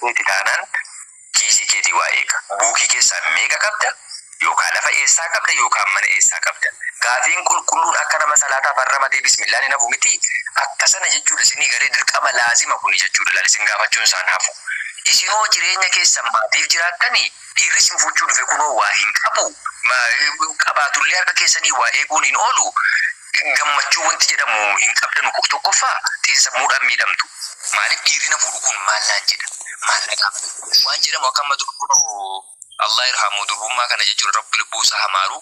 Feeti taanaan kiisii keetii waa eega. Buukii keessaa meeqa qabda? Yookaan lafa eessaa qabda yookaan mana eessaa qabda? Gaafiin qulqulluun akka nama salaataaf harramatee bismillaan hin hafu miti. Akka sana jechuudha, isinii galee dirqama laazima kuni jechuudha, laal isin gaafachuun isaan hafu. Isinoo jireenya keessan maatiif jiraattanii, dhiirri isin fuuchuu dhufe kunoo waa hin qabu. Qabaatullee harka keessanii waa eeguun hin oolu. Gammachuu wanti jedhamu hin qabdanu. Tokkoffaa, xiinsammuudhaan miidhamtu. Maaliif dhiirri na fuudhu kun maal naan jedha? Maal na gaafata? Waan jedhamu akka amma dur kunoo, Allah irhamu, durbummaa kana jechuudha, Rabbi lubbuu isaa hamaaru,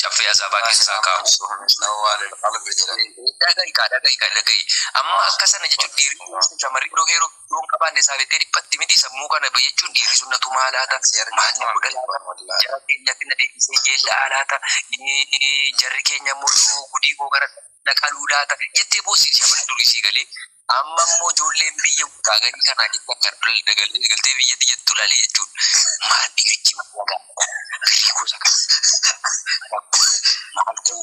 caffee azaabaa keessaa kaa'u. Dhaga'i kaa, dhaga'i kaa, dhaga'i. Amma akka sana jechuun dhiirri shamarri yeroo heeroo yoo hin qabaanne isaa beektee dhiphatti miti. Sammuu kana jechuun dhiirri sun natu maal laata? Maal na godha laata? Jara keenyatti na deebisee jeella'aa laata? Jarri keenya immoo gudii koo gara na qaluu laata? Jettee boossi shamarri durii sii galee. Amma immoo ijoolleen biyya gaaganii kanaa jetti akka galtee biyyatti jettu laali jechuudha. Maal dhiirichi maal na gaafata? Birrii gosa kana. Maal koo?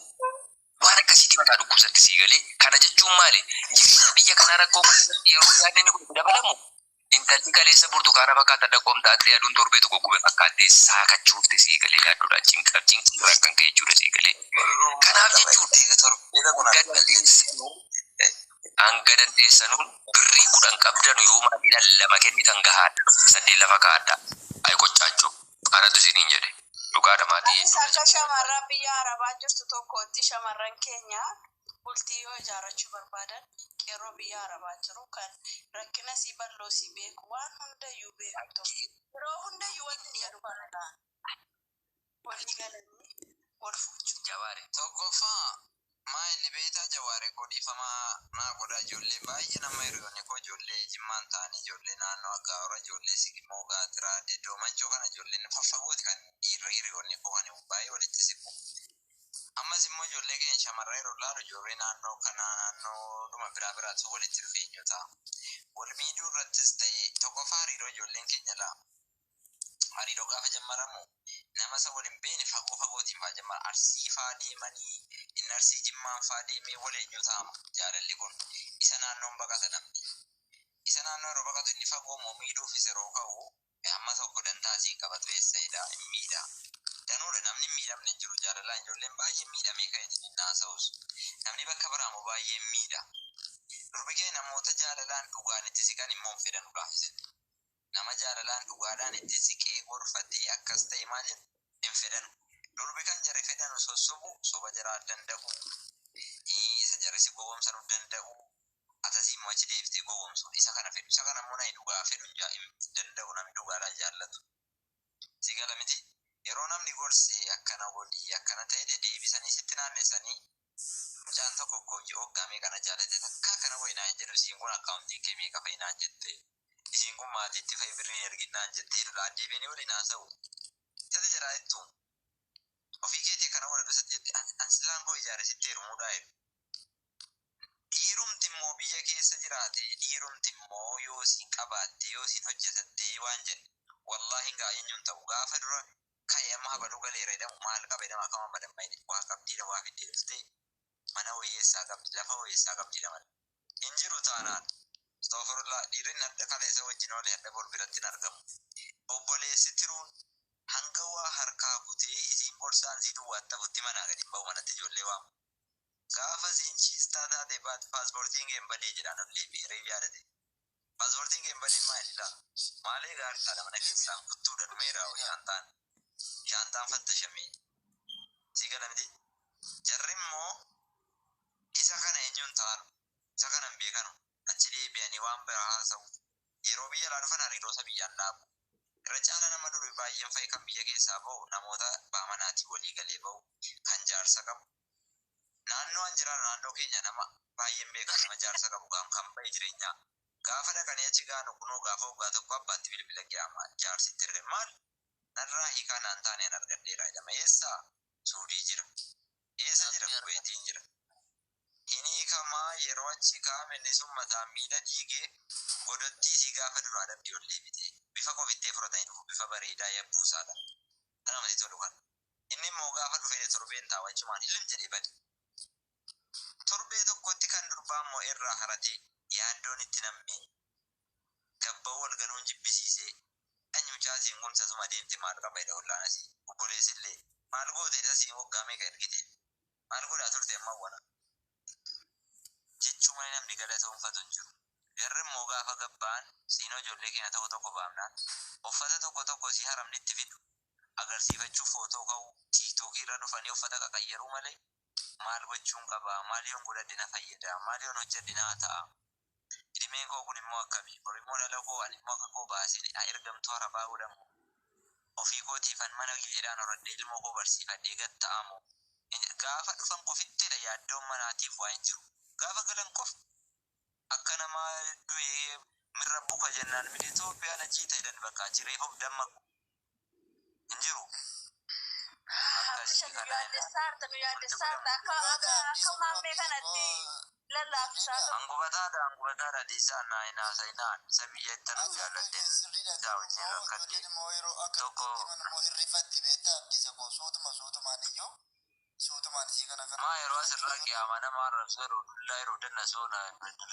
Waan akkasiitii mataa dhukkubsatti sii galee. Kana jechuun maali? Jireenya biyya kanaa rakkoo keessatti yeroo yaadni kun itti dabalamu, intalli kaleessa burtukaana fakkaata dhaqoomtaattee aduun torbee tokko gube fakkaattee saakachuufte sii galee, yaadduudhaan cinqa cinqirraa kan ka'e jechuudha sii galee. Kanaaf jechuudha, hanga dandeessanuun birrii 10 qabdanu yoo maatiidhaan lama kennitan gahaadha. Saddeet lafa kaa'adha. Ayi qoccaachuu. Anatu isiniin jedhe. Dhugaadha, maatii Anis hedduu. Akka shamarran biyya Arabaa jirtu tokkotti, shamarran keenya bultii yoo ijaarrachuu barbaadan, qeerroo biyya Arabaa jiru kan rakkina sii bal'oo sii beeku, waan hundayyuu beeku tokko, yeroo hundayyuu wanti jedhu kanadha, walii galanii wal fuuchuu. Jawaare. Tokkoffaa, maa inni beektaa, Jawaare koo, dhiifamaa naa godhaa, ijoollee baay'ee nama hiriyoonni koo ijoollee Jimmaan ta'anii, ijoollee naannoo Aggaarora, ijoollee Sigimoo, Gaatiraa, Deddoo, Manchoo kana, ijoolleen faffagooti kan dhiirri hiriyoonni koo kan baay'ee walitti siqu. Ammas immoo ijoollee keenya shamarran yeroo ilaalu, ijoollee naannoo kanaa naannoo dhuma biraa biraatu walitti dhufeenyota. Wal miidhuu irrattis ta'e, tokkoffaa hariiroo ijoolleen keenya laa hariiroo gaafa jammaramu nama isa wal hin beekne fagoo fagootiin faa jammara. Arsii faa deemanii, inni Arsii Jimmaan faa deemee wal eenyu ta'ama. Jaalalli kun isa naannoon baqata namni. Isa naannoo yeroo baqatu, inni fagoo immoo miidhuufis yeroo ka'u hamma tokko dantaa asiin qabatu eessa'edha, hin miidha. Danuudha, namni hin miidhamne hin jiru jaalalaan. Ijoolleen baay'ee miidhamee kan ittiin haasa'us. Namni bakka biraa immoo baay'ee miidha. Durbi kee namoota jaalalaan dhugaan itti siqan immoo hin fedhan gaafise. Nama jaalalaan dhugaadhaan itti siqee gorfatee akkas ta'e maal jedhu hin fedhanu. Durbi kan jarri fedhanu sossobu, soba jaraa danda'u, isa jarri si gowwoomsanuu danda'u, atasii immoo achi deebiftee gowwoomsu isa kana fedhu. Isa kana immoo nami dhugaa fedhu hin danda'u, namni dhugaadhaan jaallatu. Si gala miti? Yeroo namni gorsee akkana godhii akkana ta'e deebisanii sitti naannessanii, mucaan tokko waggaa meeqa na jaallate, takka akkana godhi naan jedhu, isiin kun akkaawuntiin kee meeqa fa'i naan jette, isiin kun maatiitti fa'i birrii ergin naan jette jedhudha, deebianii waliin haasa'u. Isatti jedhaa jettu ofii keetii akkana godhadhu sitti jette, an silaan koo ijaare sitti heerumuudhaa jedhu. Dhiirumti immoo biyya keessa jiraate, dhiirumti immoo yoo isiin qabaatte, yoo isiin hojjetatte waan jenne, wallaahi gaa eenyuun ta'u gaafa dura ka'e amma habaluu galeera jedhamu, maal qaba jedhama, akkama amma dammayne waa qabdiidha, waa fiddee dhuftee, mana wayyeessaa qabdi, lafa wayyeessaa qabdiidha malee hin jiru taanaan. Astaghfirullah, dhiirri hadda kaleessa wajjin oole hadda bor biratti hin argamu. Obboleessi tiruun hanga waa harkaa kutee isiin borsaan sii duwwaatti hafutti manaa gadi hin ba'u, manatti ijoollee waamu. Gaafa isiin shiistaa taate baat paaspoortiin kee hin badee jedhaan, ol deebi'ee reef yaadate. Paaspoortiin kee hin badee maalidha? Maalee gaartaadha, mana keessaan kuttuudha, dhumeera shaantaan. Shaantaan fattashamee. Si gala miti? Jarri immoo isa kana eenyuun ta'anu? Isa kana hin beekanu. Achi deebi'anii waan biraa haasa'u. Yeroo biyya alaa dhufan hariiroo isa biyyaan dhaabu. Irra caala nama duri baay'een fa'i kan biyya keessaa ba'u namoota baamanaatiin walii galee ba'u, kan jaarsa qabu. Naannoo an jiraatu, naannoo keenya nama baay'een beekan, nama jaarsa qabu gaam kan ba'e jireenyaa. Gaafa dhaqanii achi gaanu kunoo gaafa waggaa tokko abbaatti bilbila qiyaamaa jaarsitti ergan, maal narraa hiikaa naan taane an argadheera jedhama. Eessaa? Suudii jira. Eessa jira? Kuweetiin jira. Hin hiikamaa yeroo achi kaa'ame, inni sun mataan miila diigee godottii isii gaafa duraa dhabdee ol deebite. Bifa qofittee fudhatanii dhufu, bifa bareedaa yabbuusaadha. Kan namatti tolu kana. Inni immoo gaafa dhufee torbeen taa'u achumaan hilim jedhee bade. Torbee tokkotti kan durbaa immoo irraa haratee yaaddoon itti nammee. Gabba'uu wal galuun jibbisiisee anyi mucaatiin kun sasuma deemte maal qaba jedha ollaan asii. Obboleessillee maal goote jedha siin waggaa meeqa ergite maal godhaa turte amma awwana. Jechuu malee namni galatoonfatu hin jiru. Jarri immoo gaafa gabba'an siinoo ijoollee keenya tokko tokko baafnaan uffata tokko tokko si haramni itti fidu agarsiifachuuf footoo ka'uu tiiktookii irra dhufanii uffata qaqayyaruu malee maal gochuun qaba, maal yoon godhadhe na fayyada, maal yoon hojjedhe naa ta'a. Idimeen koo kun immoo akkamii, bor immoo dhala koo ani immoo akka koo baasee ergamtuu harabaa godhamu. Ofii kootiifan mana gizeedhaan horadhee ilmoo koo barsiifadhee gad ta'amu. Gaafa dhufan qofittidha yaaddoon manaatiif waa hin jiru. Gaafa galan qofa akka nama du'ee mirra buka jennaan miti Itoophiyaan achii ta'edhan bakka achi reefa of dammaqu hin jiru. Abdisha Akkasii nu kana yaaddessaarta nu yaaddessaarta akka akka akka maammee kanatti lallaafisaa turte. Angubataadha angubataadha dhiisaa naa hin haasa'inaa isa biyya itti nu jaalladheen isaa wajjin rakkadhe tokko maa yeroo asirraa qiyaamaa nama arrabsu yeroo dullaa yeroo dannasuu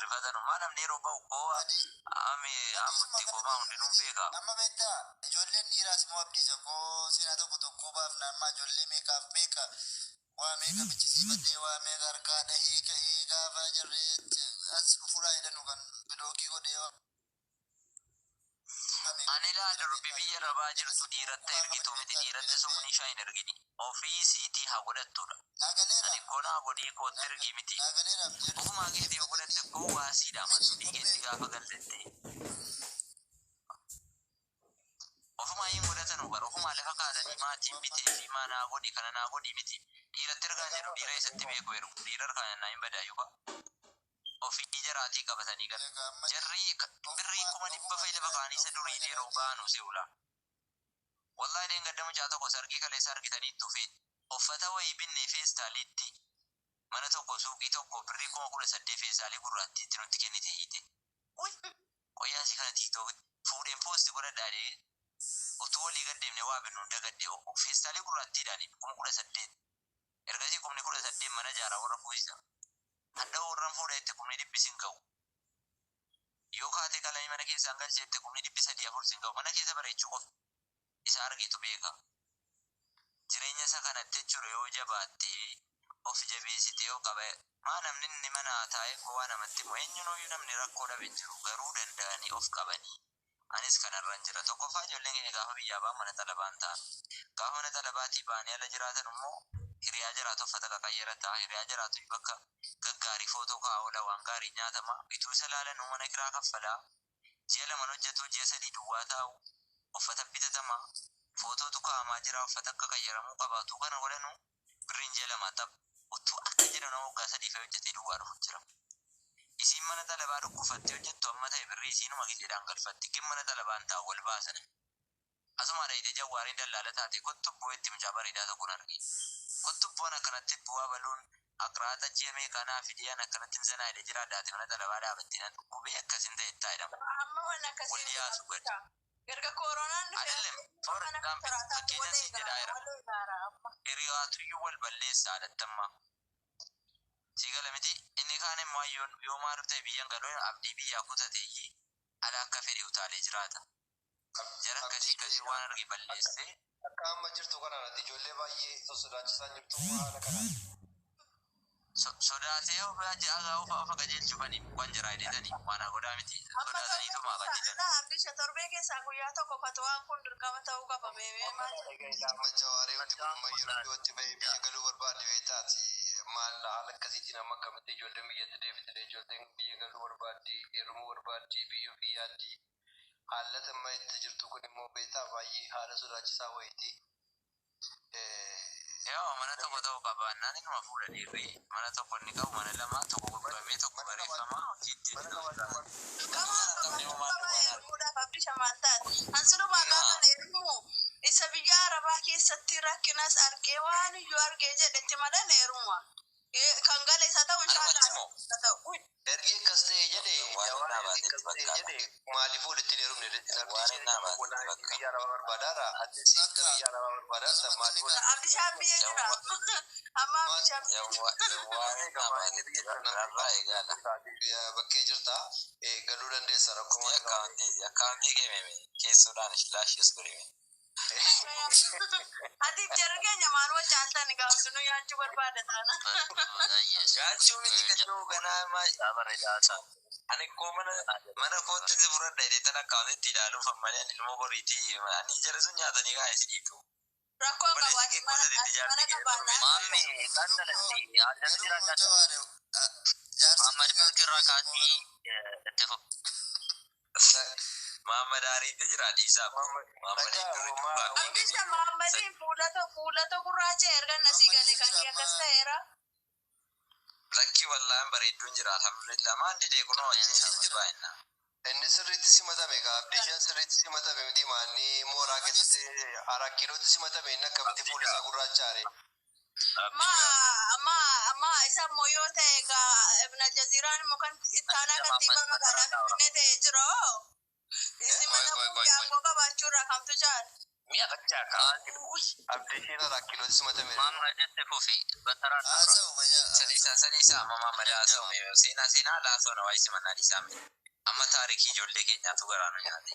rifatanu maa namni yeroo ba'u koo ami ammutti koomaa hundinuu beeka. Amma beektaa ijoolleen dhiiraas immoo abdiisa koo seenaa tokko tokko baafna amma ijoollee meeqaaf meeqa waa meeqa bichisiifatee waa meeqa harkaa dhahee ka'ee gaafa jarree as dhufuudhaa jedhanu kan bilookii godhee waa Ani laa durbi biyya rabaa jirtu dhiiratti ergitu miti dhiiratti sumni ishaa hin ergini ofii siitii haa godhattudha. Ani konaa godhii kootti ergii miti. Ofumaa keetii yoo godhatte koo waasiidha malee keetti gaafa galtette. Ofumaa hin godhatanu bara ofumaa lafa kaatanii maatiin bitee fi maa naa godhi kana naa godhi miti. Dhiiratti ergaa jedhu dhiira isatti beeku ergu dhiira harkaan naa hin badaayu ba. Ofii jaraatii qabatanii galu. Jarri birrii 500,000 fa'i lafa kaanii isa durii yeroo baanu se'ula. Wallahi dheengadda mucaa tokko sargii kaleessa argitanii tufe uffata wayii binnee feestaaliitti mana tokko suuqii tokko birrii 18,000 feestaalii gurraattiitti nutti kennite hiite. Qoyyaa isii kana tiiktook fuudheen poosti godhadhaa jedhee utuu walii gad deemnee waa binnu hunda gadde feestaalii gurraattiidhaan 18,000. Ergasii 18,000 mana jaaraa warra fuusisa. Hadha warran fuudha jette 100,000 sin ga'u. Yoo kaatee qalamii mana keessaan galche jette 300,000 400,000 sin ga'u. Mana keessa bareechuu qofa. Isa argitu beeka. Jireenya isa kanatti jechuudha yoo jabaattee of jabeessitee yoo qaba maa namni inni mana taa'ee gowwaa namatti himu eenyunuyyuu namni rakkoo dhabe hin jiru garuu danda'anii of qabanii. Anis kanarran jira. Tokkoffaa ijoolleen keenya gaafa biyyaa ba'an mana xalabaan ta'an. Gaafa mana xalabaatii ba'anii ala jiraatan immoo hiriyaa jiraatu uffata qaqayyarataa hiriyaa jiraatu bakka gaggaarii footoo kaa'aa oola waan gaarii nyaatama ituu isa laalanuu mana kiraa kaffalaa ji'a laman hojjetu ji'a sadii duwwaa taa'u uffata bitatama footootu kaa'amaa jira uffata akka qayyaramuu qabaatu kana godhanu birriin ji'a lamaa tapha utuu akka jedhu nama waggaa sadii fa'i hojjetee duwwaa dhufu jira. Isiin mana xalabaa dhukkufattee hojjettu amma ta'e birrii isiinuma gizeedhaan galfatti gin mana xalabaan taa'u wal baasan. Asuma dhayitee jawwaariin dallaala taate kottu bu'eetti mucaa bareedaa tokkoon arge. Kottu bu'an akkanatti bu'aa baluun aqraata ji'a meeqaa naa fidee an akkanatti hin zanaa jedhee jira daate mana xalabaa dhaabattee nan dhukkubee akkasin ta'e taa'e dha. Amma waan akkasii Walli yaasu gadi. Erga koronaan dhufe Adilem, for mana example, konkolaataa fakkeenya wal siin jedhaa eegara jira. wal eegara amma. Hiriyaatuyyuu wal balleessaa adattamma. Si gala miti inni kaan immoo yoo maal ta'e biyyan galuu abdii biyyaa kutateeyyi ala akka fedhe utaalee jiraata. Jara akkasii akkasii waan arge balleessee Akka amma jirtu kanaan ati ijoollee baay'ee sossodaachisaa jirtu haala kanaan. Sodaatee of agaa ofa ofa qajeelchufanii waan jaraa hidhatanii waan haa godhaa miti Amma torbee sodaataniituma keessaa qajeelan. ilaa Abdisha torbee keessaa guyyaa tokko fatwaan kun dirqama ta'uu qaba meemee maal jedhu. Amma jawaaree wanti kun amma yeroo dhiyootti bahee biyya galuu barbaadde beektaati. Maal haala akkasiitiin amma akkamitti ijoolleen biyyatti deebitee ijoolleen biyya galuu barbaaddi, heerumuu barbaaddi, biyya ofii yaaddi. Haala amma itti jirtu kun immoo beektaa baay'ee haala sodaachisaa wayiiti. Yaa mana tokko ta'uu qabaannaan inuma fuudha dhiirri mana tokko inni qabu mana lama tokko gurguramee tokko bareeffama hojiitti Mana jedhu. qabaachuu Dirqama Kana qabne qabaachuu homaa qaba duwwaan argu. heerumuudhaaf Abdisha maal taate. Ansinumaa gaafa heerumu isa biyya Arabaa keessatti rakkinas argee waan iyyuu argee jedhetti malee heeruma. Kan gale isa ta'u Anumatti inshaallah moo isa ta'u. Ergi akkas ta'e jedhe waan jawaar irraa ergi baatetti akkas ta'e fakkaata. jedhe maaliif walitti hin heerumne jedhe Waan inni Abdii bakka. biyya arabaa barbaadaara. Ati si Bakka. biyya arabaa barbaadaarta maal godha? Abdishaan biyya jira. Amma Abdishaan biyya jira. Waan inni nabaatitti irraa eegala. Bakkee jirta galuu dandeessa rakkoo Akkaawuntii keememe keessoodhaan laashis godhime. Atiif jarri keenya maal wal caaltan gaafsu nu nyaachuu barbaada taana. Nyaachuu miti kachuu ganaa ani koo mana kootti si fudhadha jedhee tan akkaawuntiitti ilaaluuf ammalee ani ilmoo boriitii ani jara sun nyaatanii kaa'e si dhiitu. Rakkoon Mana qabu ati itti mana ijaarsi mana kee qabaannaa. Maamme kanalatti adda jira Garuu jawaare jaarsi Muhammad Milkirraa kaasii itti fufu. Maamad Ariitti jira dhiisaa. Maamad durri dubbaa. Abdisha Muhammadiin fuulata gurraacha erga nasii gale kan kee akkas ta'eera. Lakki wallaan bareedduun jira alhamdulillah. Maan didee kunoo wajjin sitti baay'ina. Inni sirriitti simatame ka Abdiishaan sirriitti simatame miti maanni mooraa keessatti arakkiilootti simatame inni akkamitti fuula isaa gurraacha aare. Ma ma ma isa immoo yoo ta'e egaa Ibn Aljazeeraan immoo kan ittaanaa kantiibaa magaalaa Finfinnee ta'ee jira. Isi mana Qoy, qoy, qoy, buukii aangoo qabaachuu irraa kamtu jaal. Mi'a fachaa kaa. Abdiishaan arakkiilootti simatame. Muhammad itti fufi. Bataraan nafra. haasa'u bayyaa. Sadiisaa sadiisaa amma Maamad haasa'u seenaa seenaa laasoo na waayisi mannaa dhiisaa mee. Amma taarikii ijoollee keenyaatu garaa nu nyaate.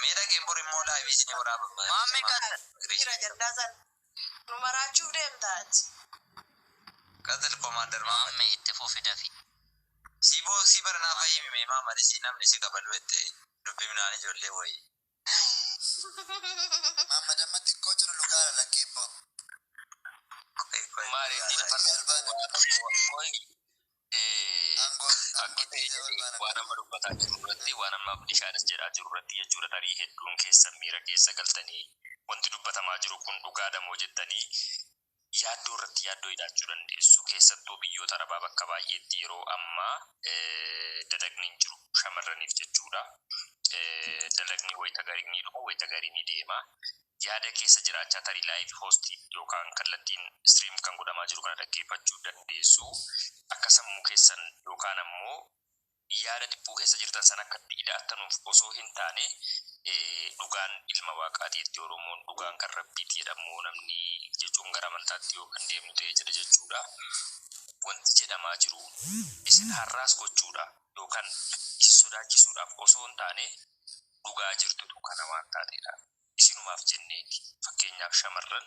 Mee dhageen bor immoo laayivii isinii waraaba. Maamme kan Jira jaldaa sana. Nu maraachuuf deemta achi. Qaxil komaander Maamad. Maamme itti fufi dafi. Si boo si baranaa fayyimi mee Maamad si namni si kabalu jette dubbifnaan ijoollee wayii. Maamma damma xiqqoo jiru lugaara lakkeebbo. Maali Aangoon Akka ta'e jedhee waan amma dubbataa jiru irratti waan amma Abdishaanis jedhaa jiru irratti jechuudha tarii hedduun keessan miira keessa galtanii wanti dubbatamaa jiru kun dhugaadha moo jettanii yaaddoo irratti yaaddoo hidhaachuu dandeessu. Keessattuu biyyoota arabaa bakka baay'eetti yeroo ammaa dalagni hin jiru shamarraniif jechuudha. Dalagni wayita garii ni dhufa wayita garii ni deema. Yaada keessa jiraachaa tarii live hoostii yookaan kallattiin stream kan godhamaa jiru kana dhaggeeffachuu dandeessu. Akka sammuu keessan yookaan ammoo yaada dhiphuu keessa jirtan sana akka itti hidhaattanuuf osoo hin taane dhugaan ilma waaqaati jetti Oromoon dhugaan kan rabbiiti jedhamu namni jechuun gara amantaatti yoo kan deemnu ta'e jedha jechuudha. Wanti jedhamaa jiru isin har'aas gochuudha yookaan isin sodaachisuudhaaf osoo hin taane dhugaa jirtutu kana waan taateedha. Isinumaaf jenneeti. Fakkeenyaaf shamarran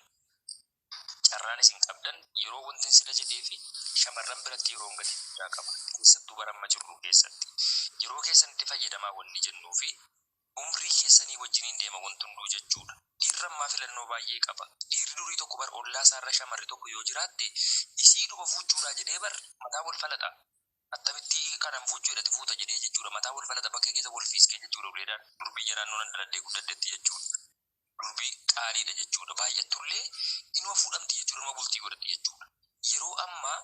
carraan isin qabdan yeroo wanti sila jedhee fi shamarran biratti yeroo gadi guddaa qaba. Keessattuu bara amma jirru keessatti. Yeroo keessanitti fayyadamaa wanni jennuu fi umrii keessanii wajjiniin deema wanti hunduu jechuudha. Dhiirri ammaa filannoo baay'ee qaba. Dhiirri durii tokko bar ollaa isaarra shamarri tokko yoo jiraatte isii dhufa fuuchuudha jedhee bar mataa wal falaxa. Attamitti kanan fuuchuu jedhati fuuta jedhee jechuudha. Mataa wal falaxa bakkee keessa wal fiiskee jechuudha. Uleedhaan durbii jedhaan nunan dhaladhee guddaddetti jechuudha. Durbii qaaliidha jechuudha. Baay'attullee inuma fuudhamti jechuudha. Inuma bultii godhatti jechuudha. Yeroo ammaa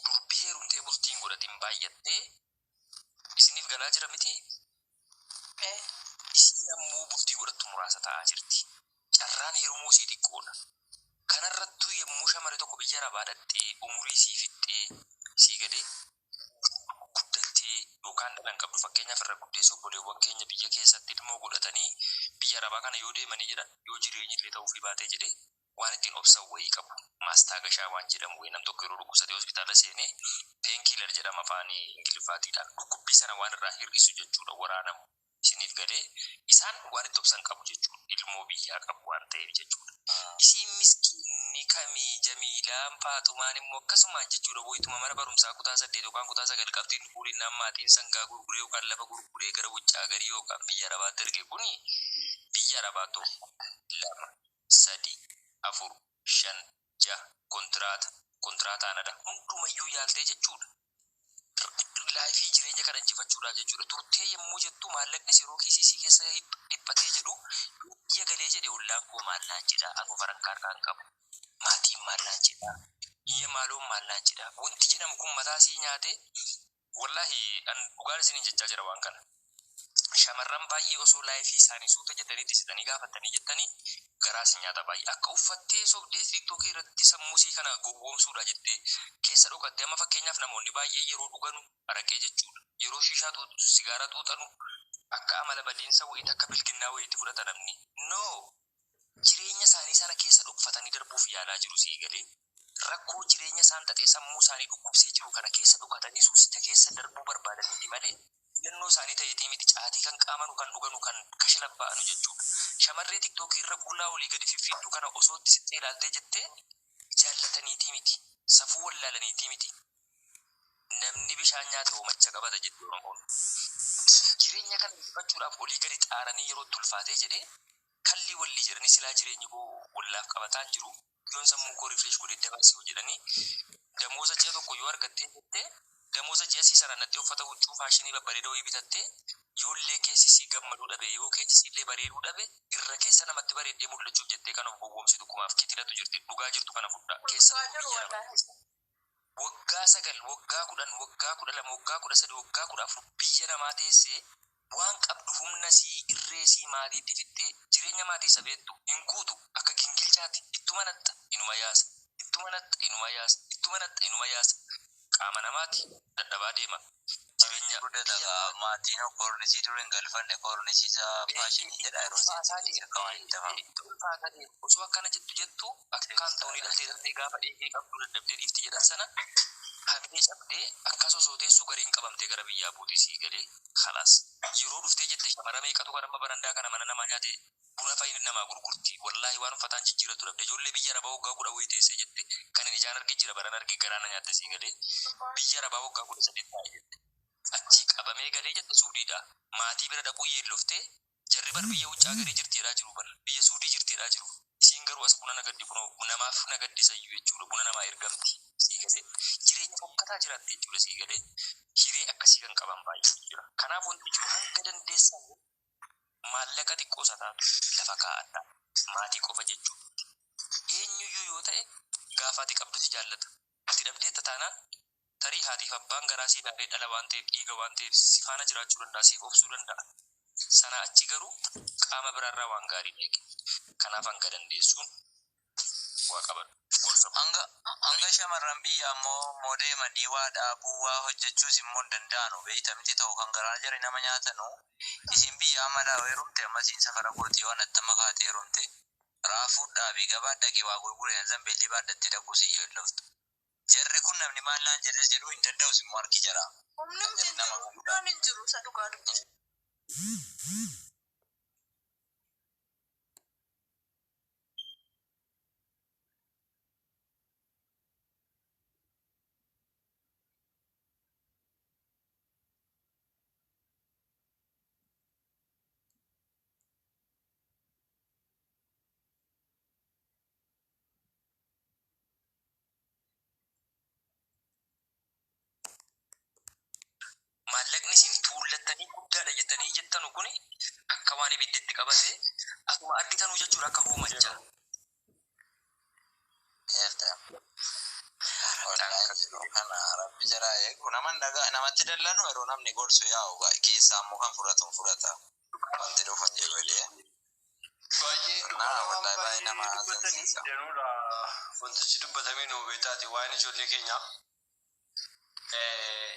durbii heerumtee bultiin godhatin baay'attee isiniif galaa jira miti. Isiin ammoo bultii godhattu muraasa ta'aa jirti. Carraan heerumuu isii xiqqoodha. Kanarrattuu yommuu shamarri tokko biyya arabaa dhaqxee umurii isii fixxee sii galee guddattee yookaan dhala hin qabdu fakkeenyaaf irra guddeessa obboleewwan keenya biyya keessatti ilmoo godhatanii biyya arabaa kana yoo deemanii jedhan yoo jireenyi illee ta'uufii baatee jedhee waan ittiin obsan wayii qabu. Maastaagashaa waan jedhamu wayii nam tokko yeroo dhukkubsatee hospitaala seenee painkiller jedhama afaan Ingiliffaatiidhaan dhukkubbii sana waan irraa hir'isu jechuudha waraanamu isiniif galee isaan waan itti obsan qabu jechuudha ilmoo biyyaa qabu waan ta'eef jechuudha. Isiin miskiinni kamii Jamiilaan Faaxumaan immoo akkasumaan jechuudha wayituma mana barumsaa kutaa 8 yookaan kutaa 9 qabxiin fuulinnaan maatiin sangaa gurguree yookaan lafa gurguree gara wuccaa garii yookaan biyya arabaatti erge kuni biyya arabaa 1 2 3 4 5 6 kontiraata kontiraataan ada hundumayyuu yaaltee jechuudha. Laayifii jireenya kana injifachuudhaaf jechuudha. Turtee yommuu jettu maallaqnis yeroo kiisii isii keessa dhiphatee jedhu biyya galee jedhe ollaan koo maal naan jedha anuu farankaa harkaan qabu. Maatiin maal naan jedha. Iyya maaloon maal naan jedha. Wanti jedhamu kun mataa sii nyaate wallaahi an dhugaan isiniin jechaa jira waan kana. Shamarran baay'ee osoo laayifii isaanii suuta jettanii itti gaafatanii jettanii garaa si nyaata baay'ee. Akka uffattee sobdee tiiktookii irratti sammuu sii kana gowwoomsuudha jettee keessa dhokattee amma fakkeenyaaf namoonni baay'ee yeroo dhuganu araqee jechuudha. Yeroo shishaa xuuxu sigaaraa xuuxanu Akka amala badiinsa wayiitti, akka bilginnaa wayiitti fudhata namni. No! Jireenya isaanii sana keessa dhokfatanii darbuuf yaalaa jiru, sii galee? Rakkoo jireenya isaan xaxee sammuu isaanii dhukkubsee jiru kana keessa dhokatanii suusicha keessa darbuu barbaadaniiti malee filannoo isaanii ta'eetii miti caatii kan qaamanu, kan dhuganu, kan kashlabba'anu jechuudha. Shamarree tiktookii irra qullaa olii gadi fiffiigdu kana osoo itti siqxee ilaaltee jettee, jaallataniitii miti. Safuu wallaalaniitii miti. Namni bishaan nyaate hoomacha qabata jetti Oromoon. Jireenya kana injifachuudhaaf olii gadi xaaranii yeroo itti ulfaatee jedhee kallii wallii jedhanii, silaa jireenyi koo wallaaf qabataa hin jiru, yoon sammuu koo refresh godhee dabarse hoo jedhanii, damooza ji'a tokko yoo argattee jettee, damooza ji'a sii sanaan dhattee uffata huccuu faashinii babbareeda wayii bitattee, yoollee keessi sii gammaduu dhabe, yoo keessi siillee bareeduu dhabe, irra keessa namatti bareeddee mul'achuuf jettee kan of gowwoomsitu kumaaf kitilatu jirti. Dhugaa jirtu kana fudhaa. Kun dhugaa Keessattuu jiru biyya arabaa wallaahi. keessa waggaa 9, waggaa 10, waggaa 12, waggaa 13, waggaa 14 biyya namaa teessee waan qabdu humna sii, irree sii maatiitti fixxee, jireenya maatii isa beektu hin guutu, akka gingilchaati ittuma naxxa inuma yaasa, ittuma naxxa inuma yaasa, ittuma naxxa inuma yaasa. Qaama namaati dadhabaa deema Akkamitti jireenya guddata biyya gaa maatiin kornisii dur hin galfanne kornisiisa itti faashinii jedha yeroo ulfaataa isiin deema. akka waan hin tafamu. Itti ulfaataa deema. Osoo akkana jettu jettu akkaan toonii dhaltee dhaltee gaafa dheekee qabdu dadhabdee dhiifti jedhan sana, hamilee cabdee akkas osoo teessuu gariin qabamtee gara biyyaa buutii, sii galee? Khalaas, yeroo dhuftee jette shamara meeqatu kan amma barandaa kana mana namaa nyaate buna fa'i namaa gurgurti. Wallaahi waan uffataan jijjiiratu dhabde. Ijoollee biyya arabaa waggaa 10 wayii teessee jette kan hin ijaan arge jira, baran arge, garaa na nyaatte, sii galee? Biyya arabaa waggaa 18 taa'e jette, achii qabamee galee jette. Suudiidha maatii bira dhaquu yeelloftee, jarri bar biyya wuccaa garii jirti jedhaa jiru, bar biyya Suudii jirti jedhaa jiru. Isiin garuu as buna nagaddi, kunoo namaaf nagaddisa iyyuu jechuudha, buna namaa ergamti, sii galee? Jireenya fokkataa jiraatte jechuudha, sii galee? Hiree akkasii kan qaban baay'eetu jira. Kanaaf wanti jiru, hanga dandeessan maallaqa xiqqoo isa taatu lafa kaa'adha. Maatii qofa jechuudha. Eenyuyyuu yoo ta'e gaafa ati qabdu si jaallata. Ati dhabdeetta taanaan, tarii haatiif abbaan garaa sii ilaalee, dhala waan ta'eef, dhiiga waan ta'eef si faana jiraachuu danda'a, siif obsuu danda'a. Sana achi garuu qaama biraarraa waan gaarii hin eegin. Kanaaf hanga dandeessuun waa qabadhu. Gorsa kun. Hanga shamarran biyya ammoo immoo deemanii waa dhaabuu, waa hojjechuus immoo hin danda'anu, beeyta miti? Ta'u kan garaa jari nama nyaatanu isin biyya amma laa heerumte, amma isiin safara kooti yoo anatti amma kaatee heerumte, raafuu dhaabii gabaa dhaqee waa gurgure, zambeellii baadhattee dhaquu si yeelloftu. Jarri kun namni maal naan jedhes jedhuu hin danda'us immoo harki jara. Humni Kan miti jarri hin nama jiru. gurguddaa. Iddoon hin jiru isa dhugaa dubbatu. Maallaqni isin tuullattanii guddaadha jettanii jettanu kuni akka waan ibiddatti qabate akkuma argitanuu jechuudha, akka hoomachaa. Eerta. Wallaahi jiru kana rabbi jara eegu, nama dhagaa namatti dallanu yeroo namni gorsu yaa'u keessaa immoo kan fudhatu hin fudhata. Wanti dhufu hin jiru jedhee. Baay'ee Naa dhugaa waan wallaahi baay'ee baay'ee nama dubbatanii hasansiisa. danuudha. Wantichi dubbatamee nu beektaati waa'een ijoollee keenyaa.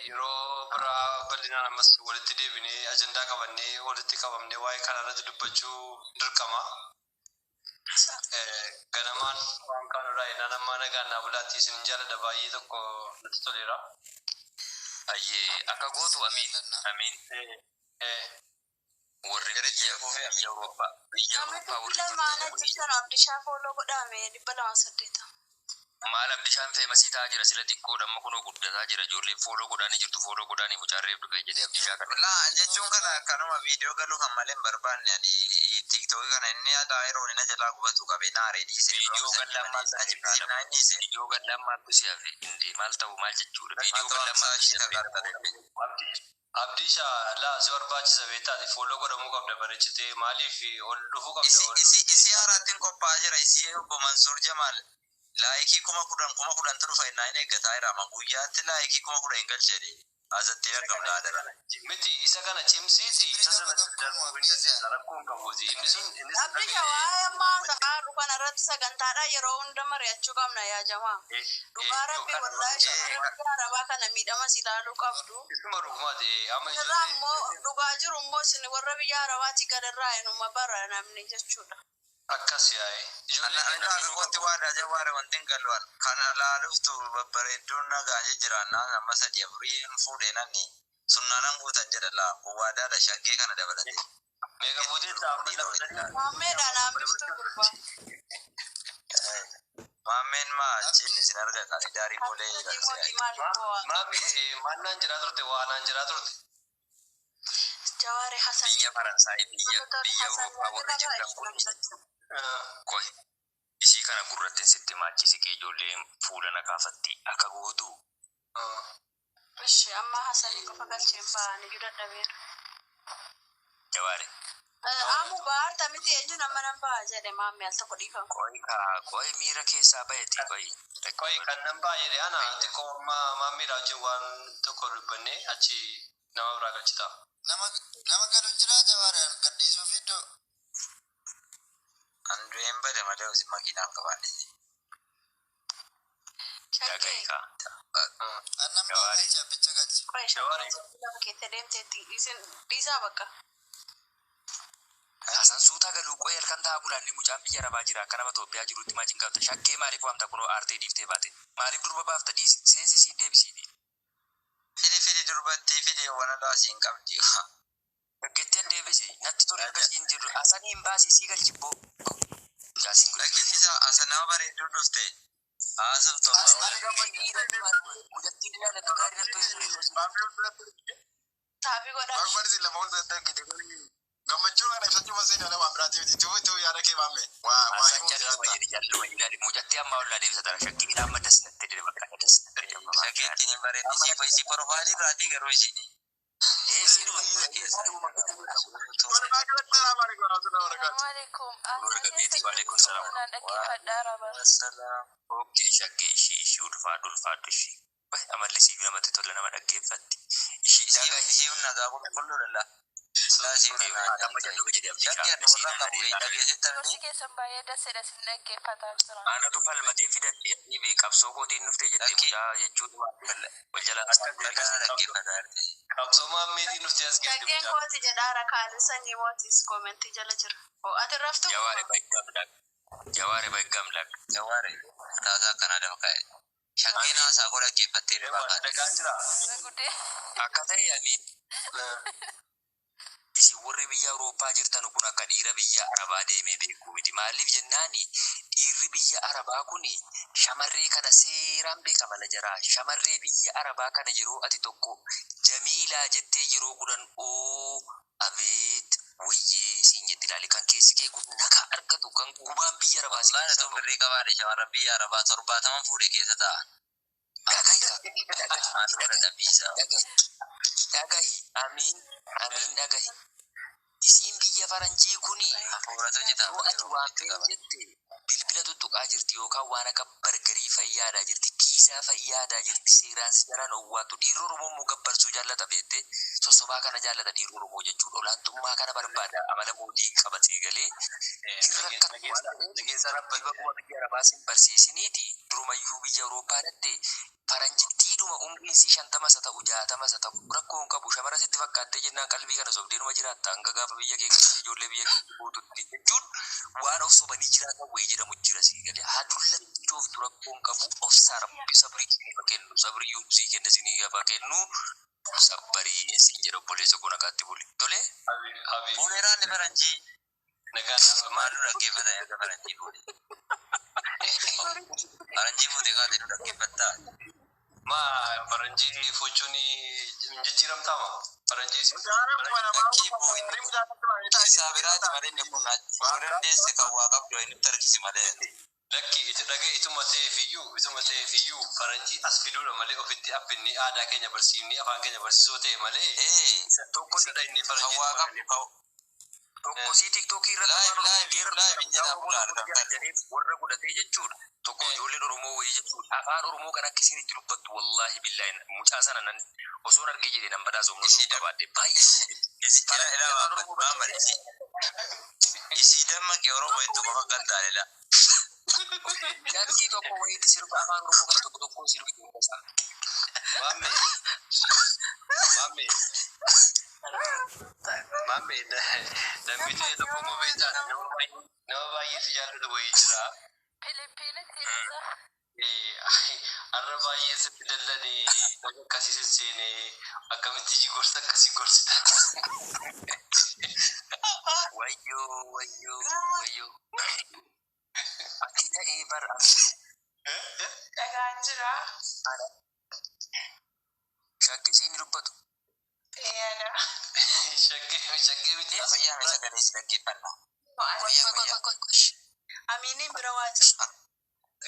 Yeroo biraa bal'inaan ammas walitti deebinee, ajandaa qabannee, walitti qabamnee waa'ee kana irratti dubbachuu dirqama. Ganamaan waan kaanurraa innaan ammaa nagaan naa bulaatti, isin jaalladha, baay'ee tokko natti toleera. Ayyee, akka gootu, amiin amiin. Warri Gara biyya ji'a kufee biyya Awurooppaa, biyya Namni Awurooppaa dhibbi warri lamaan jirtan kuni ajjeesan Abdishaa follow godhame, 280. Maal, Abdishaan famous ta'aa jira, sila xiqqoodha, amma kunoo guddataa jira. Ijoolleen follow godhaanii jirtu, follow godhaanii mucaarreef dhufee jedhee Abdishaa kana. Laa jechuun kana kanuma viidiyoo galuu kan malee hin barbaanne ani tiiktookii kana, inni aadaa yeroo inni na jalaa gubatu qabee na aaree dhiisee Viidiyoo barumsa gallaan malee maal na ta'e? jibbisiifnaa inni dhiise. Viidiyoo gallaan maaltu si hafe? Indee maal ta'u, maal jechuudha? Viidiyoo Matoo gallaan hamsaa maaltu si ishii hafe? taqaxxale. Abdiisha, laa si barbaachisa beektaati, follow godhamuu qabda, bareechitee maaliif ol dhufuu qabda Isi ol isi dhuftee. Isi haaraattiin qophaa'aa jira, isi obbo Mansuur Jamaal like 10,000 10,000tu dhufa innaa hin eeggataa jira, amma guyyaatti like 10,000 hin galchedhe asatti argamna adara. Miti, isa kana cimsiiti, Sibiilli isa tokko sana tokko darbuu hin Abdiisa. dandeessa, rakkoo hin qabuuti inni sun, inni sun Abdisha, waa'ee ammaa Haadhu kana irratti sagantaadha yeroo hunda mari'achuu qabna yaa jamaa. Dhugaa rabbi wallaahi shamarran biyya arabaa kana miidhamas ilaaluu qabdu. Isuma dhugumaati amma Irraa immoo dhugaa jiru immoo isin warra biyya arabaati gadarraa inuma bara namni jechuudha. Akkas yaa'e. Ijoollee Ana keenya akka kootti waadaa jawaare wanti hin galuwan. Kana laaluftu babbareedduun nagaa jijjiirannaan amma sadii afurii hin fuudhee nanni sunnaanan guutan jedha laa kun waadaadha shaggee kana dabalatee. Meeqa fuutee taa'u lama sadii. Maammeedhaan hambiftuu gurbaa. Maammeen maa achiin isin argata ani daarii boolee Sadii jedhan mootii maaliif bo'aa? Maammi maal naan jedhaa turte waa naan jedhaa turte. Jawaare Hasanii. Biyya Faransaay biyya Awurooppaa warri jirtan kun qoy isii kana gurrattiin sitti maachisi kee ijoolleen fuula na kaafatti akka gootu. Ishi amma Hasanii qofa galcheen ba'an iyyuu dadhabeera. Jawaare. Amu baarta miti eenyu nama nan ba'a jedhe maammee al tokko dhiifama. Qoy kaa qoy miira keessaa baheeti qoy. Qoy kan nan baay'ee ana xiqqoo amma maammiidha wajjin waan tokko dubbannee achi nama biraa galchita. Nama nama galu jira jawaaraan gadhiisuuf iddoo. An du'een bade malee isin makiinaan qabaanne. Dhaga'i kaa. Annan Jawaari. baay'ee abbicha galchi. Qoy Jawaare. shakkii lama keessa deemteetti isin dhiisaa bakka. Hasan suutaa galuu qoy halkan ta'a bulaan mucaan biyya arabaa jira akka nama Itoophiyaa jirutti maajin qabda shakkee maaliif waamta kunoo aartee dhiiftee baate maaliif durba baafta dhiisi seensi siin deebisiiti. Fidi fidi durbatti fidi waan alaa siin qabdi. Gaggeetteen deebisi natti tole erga siin jiru Hasanii hin baasii sii galchibboo. Mucaa siin Dhaggeessi isaa asa nama bareedduu dhufte. Haasoftu Mucattiin ilaalatu gaarii natti tole. Taabii godhaa. Waaqni lama ol biratti argite gammachuu kana ibsachuu masee nama waan biraati miti tufu tufu yaada kee maamme waa waa Hasan himuuf jalluma jiraatta. jedhi jalluma ilaali mucattii ammaa ollaa deebisa tara shakkii amma das natti jedhe bakka das natti jedhe. Shageettiin hin bareeddi. Isii isii profaayilii irraatii garuu ishii. Ee siinuma Walumaa galatti salaamu alaikum warahmatullahi wabarakatuh. Assalamualaikum. Wargameeti, waalaikum salaam. Naan dhaggeeffadhaa raba. Wasalaam. Okkee shakkee ishii ishii ulfaadhu ulfaadhu ishii. Amalli siif namatti tola nama dhaggeeffatti. Ishii dhagaa Isii nagaa qulqulluu lalla. Laa isii nagaa. amma jalluma jedhe Shakkii ani warra qabu dhageessetti Gorsi keessan baay'ee daseedha sin dhaggeeffataa jira. Anatu falmatee fidatte fi qabsoo kootiin dhuftee jette Lakkii. mucaa jechuun wal jalaa Dhagaa dhaggeeffataa jirti. Qabsoo maammeetiin nuti as geesse Shakkeen mucaa. kooti jedhaara kaale sanyii mootis koomentii jala jira. Oo ati raftu Jawaare baay'ee Jawaare baay'ee Jawaare taasaa akkanaa dafa kaa'e. Shakkeen haasaa koo dhaggeeffattee Eewwa dhufaa kaate. dhagaan jira. Gudee. Akka ta'e amiin isin warri biyya Awurooppaa jirtan kun akka dhiira biyya Arabaa deemee beeku miti. Maaliif jennaani dhiirri biyya Arabaa kun shamarree kana seeraan beeka mala jara. Shamarree biyya Arabaa kana yeroo ati tokko Jamiilaa jettee yeroo kudhan oo abeet wayyee siin jetti ilaali kan keessi kee kun nagaa argatu kan gubaan biyya Arabaa si Wallahi keessaa tun bahu. birrii qabaadhe shamarran biyya Arabaa 70 fuudhe keessa ta'a. Dhagahi kaa Maal godha dhabbiisa. dhagahi dhagahi amiin amiin dhagahi. Isiin biyya faranjii kuni Hafuuratu jita. yoo ati waan ta'e jette bilbila tuttuqaa jirti yookaan waan akka bargarii fayyaadaa jirti kiisaa fayyaadaa jirti seeraan si jalaan owwaattu dhiirri Oromoo immoo gabbarsuu jaallata beekte sossobaa kana jaallata dhiirri Oromoo jechuudha olaantummaa kana barbaada amala mootii qabatee galee jirra akka waan ta'eef Nageessa rabbi rabbati. bakkuma biyya Arabaa sin barsiisiniiti durumayyuu biyya Awurooppaa dhatte faranjittiidhuma umriin sii 50 isa ta'u 60 isa ta'u rakkoo hin qabu shamara sitti fakkaattee jennaan qalbii kana sobdeenuma jiraatta hanga gaafa biyya kee galtee ijoollee biyya kee guututti jechuun waan of sobanii jiraatan wayii jedhamu jira sii galee hadullachooftu rakkoo hin qabu obsaa rabbi sabrii siif kennu sabrii yoo sii kenna sinii gaafa kennu sabbarii siin jedha obboleessa koo nagaatti buli tole Habibi. Fuudheeraan ni faranjii. Nagaan naaf Maal nu dhaggeeffata erga faranjii fuudhe. Faranjii fuudhe kaate nu dhaggeeffattaa. Ma faranjii fuuchuun hin jijjiiramtaama. Faranjii Lakkii boo inni kun isaa biraati malee inni kun yoo dandeesse kan waa qabdu inni tarkisi malee. Lakki itti dhaga'i ituma ta'eefiyyuu ituma ta'eefiyyuu faranjii as fiduudha malee ofitti affinni aadaa keenya barsiifni afaan keenya barsiisoo ta'e malee Ee tokko isadha inni kan faranjii waa qabdu kan tokko sii tiktookii irratti Live, afaan Oromoo live, geerra live hin jedhamu Oromoo laal tokko kan jedhaniif warra godhatee jechuudha. Tokko ijoolleen Oromoo wayii jechuudha. Afaan Oromoo kan akka isin itti dubbattu wallaahi billaahi mucaa sana nan osoon argee jedhee nan badhaasa humna osoo qabaadhe baay'ee. Isi ila ila Afaan Oromoo maama isi isi dammaqi Shaggee Oromoo hedduu qofa galtaaledha. Lakkii tokko wayiitti sirba afaan Oromoo kana tokko tokkoon sirbitu hunda isaa. Maamme, maamme, maamme, namni ta'e tokko immoo beektaa nama baay'ee si jaallatu wayii jira. Filipiinitti ibsa. Har'a baay'ee sitti dallane, nama akkasii sin seene, akkamitti gorsa akkasii gorsita? Wayyoo, wayyoo, wayyoo. Ati ta'ee bara. Dhagaan jira. Shaggisiin dubbatu. Eeyana. Shaggee, shaggee miti. Fayyaa mee sagalee si dhaggeeffanna. Fayyaa, fayyaa. Amiiniin bira waa jira.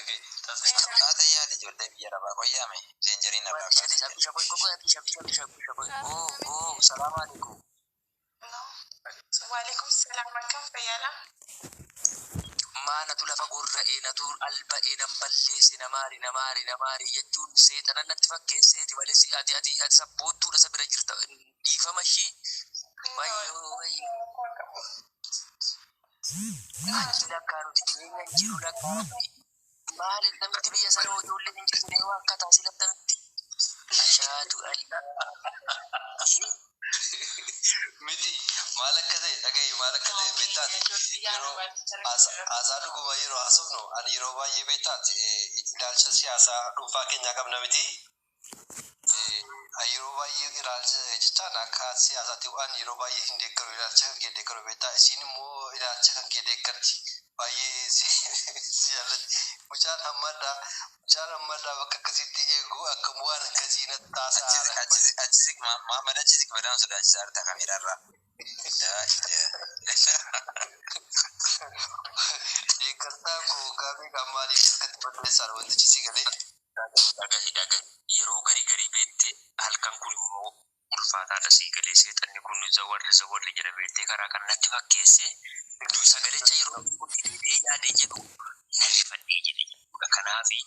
Okay, taasisa. Haata yaada ijoollee biyya arabaa qoyyaa mee seenjeriin irraa Abdii, abdii, abdii, qoy, abdii, abdii, abdii, abdii, qoy. Oo, oo, salaamu alaikum. Waalaikum salaam, akkam fayyaadha? Maa natu lafa gorra'ee, natu alba'ee, nan balleesse, namaari, namaari, namaari jechuun seexana natti fakkeesseeti malee si ati ati ati sabboontuudha isa bira jirta, dhiifama ishii. Wayyoo, wayyoo. Achi lakkaa nuti jireenya hin jiru lakkaa nuti. Maal akkamitti biyya sana ijoolleen hin jirtu mee waan kataa si lattamitti. Ashaatu Allah. Miti, maal akka ta'e dhagahi, maal akka ta'e beektaati. Yeroo haasaa dhuguma yeroo haasofnu, ani yeroo baay'ee beektaati ilaalcha siyaasaa dhuunfaa keenyaa qabna miti. Yeroo baay'ee ilaalcha jechaan akka siyaasaatti waan yeroo baay'ee hin deeggaru, ilaalcha kan kee deeggaru beektaa, isiin immoo ilaalcha kan kee deeggarti. Baay'ee si jaallatti. Mucaan hammadhaa, mucaan hammadhaa bakka akkasitti eegu akka waan akkasii natti taasisaa. Achi siq Mahammad, achi siq, badaan sodaachisaa jirta kameeraarraa. Deeggartaa koo gaafii kan maaliif harkatti balleessaan wantichi si galee. Dhagahi, dhagahi, yeroo garii garii beettee halkan kun immoo ulfaataadha, sii galee seexanni kun zawarri zawarri jedha beettee karaa kan natti fakkeessee sagalicha yeroo deebi'ee yaadee jedhu na rifadhee jedhe jechuudha. Kanaafi